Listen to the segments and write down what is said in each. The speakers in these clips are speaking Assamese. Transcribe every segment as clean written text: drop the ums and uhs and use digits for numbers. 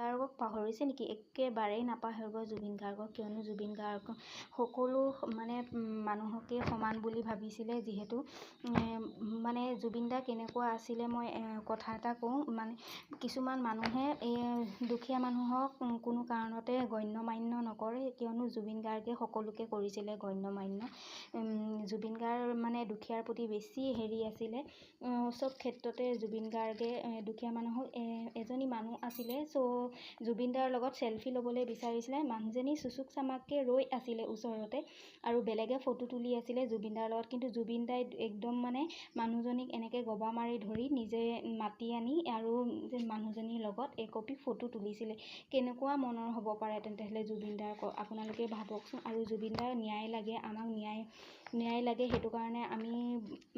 গাৰ্গক পাহৰিছে নেকি? একেবাৰেই নাপাহৰিব জুবিন গাৰ্গক, কিয়নো জুবিন গাৰ্গ সকলো মানে মানুহকে সমান বুলি ভাবিছিলে। যিহেতু মানে জুবিন দা কেনেকুৱা আছিলে, মই কথা এটা কওঁ। মানে কিছুমান মানুহে এই দুখীয়া মানুহক কোনো কাৰণতে গণ্য মান্য নকৰে, কিয়নো জুবিন গাৰ্গে সকলোকে কৰিছিলে গণ্য মান্য। জুবিন গাৰ্গ মানে দুখীয়াৰ প্ৰতি বেছি হেৰি আছিলে। চব ক্ষেত্ৰতে জুবিন গাৰ্গে দুখীয়া মানুহক, এজনী মানুহ আছিলে, চ' জুবিন দাৰ লগত চেলফি ল'বলৈ বিচাৰিছিলে। মানুহজনী চুচুক চামাককৈ ৰৈ আছিলে ওচৰতে আৰু বেলেগে ফটো তুলি আছিলে জুবিন দাৰ লগত, কিন্তু জুবিন দাই একদম মানে মানুহজনীক এনেকৈ গবা মাৰি ধৰি নিজে মাতি আনি আৰু মানুহজনীৰ লগত একপি ফটো তুলিছিলে। কেনেকুৱা মনৰ হ'ব পাৰে তেন্তে হ'লে জুবিন দাৰ, আপোনালোকে ভাবকচোন। আৰু জুবিন দাৰ ন্যায় লাগে আমাক, ন্যায় লাগে। সেইটো কাৰণে আমি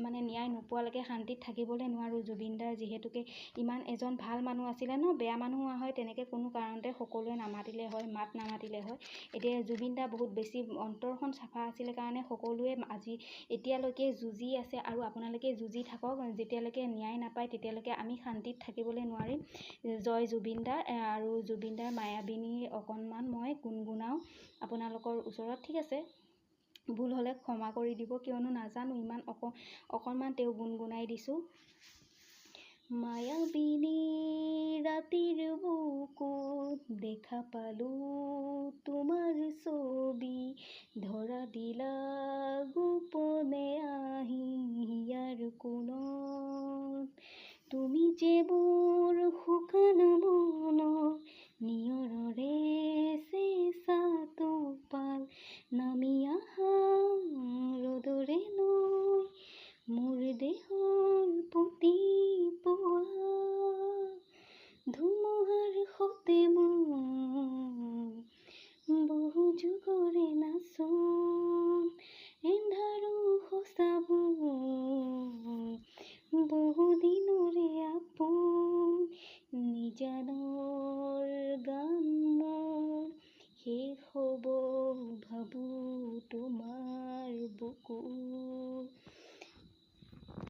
মানে ন্যায় নোপোৱালৈকে শান্তিত থাকিবলৈ নোৱাৰোঁ। জুবিন দাৰ যিহেতুকে ইমান এজন ভাল মানুহ আছিলে ন, বেয়া মানুহ হোৱা হয় তেনেকৈ কোনো কাৰণতে সকলোৱে নামাতিলে হয়, মাত নামাতিলে হয়। এতিয়া জুবিন দা বহুত বেছি অন্তৰখন চাফা আছিলে কাৰণে সকলোৱে আজি এতিয়ালৈকে যুঁজি আছে, আৰু আপোনালোকে যুঁজি থাকক। যেতিয়ালৈকে ন্যায় নাপায় তেতিয়ালৈকে আমি শান্তিত থাকিবলৈ নোৱাৰিম। জয় জুবিন দা। আৰু জুবিন দাৰ মায়াবিনী অকণমান মই গুণগুণাওঁ আপোনালোকৰ ওচৰত, ঠিক আছে? ভুল হ'লে ক্ষমা কৰি দিব, কিয়নো নাজানো ইমান, অকণমান তেওঁ গুণগুণাই দিছোঁ। মায়াবিনী ৰাতিৰ বুকুত দেখা পালোঁ তোমাৰ ছবি, ধৰা দিলা গোপনে আহি হিয়াৰ কোণত। তুমি যে মোৰ শুকান মনৰ নিয়ৰৰে চেঁচা টোপাল, নামি আহা ৰ'দৰে নৈ মোৰ দেহৰ প্ৰতিপুৱা। ধুমুহাৰ সতে মই বহু যুগৰে নাচোন, এন্ধাৰো সঁচাবোৰ বহুদিনৰে আপোন। নিজানৰ গান মোৰ শেষ হ'ব ভাবোঁ তোমাৰ বুকুত।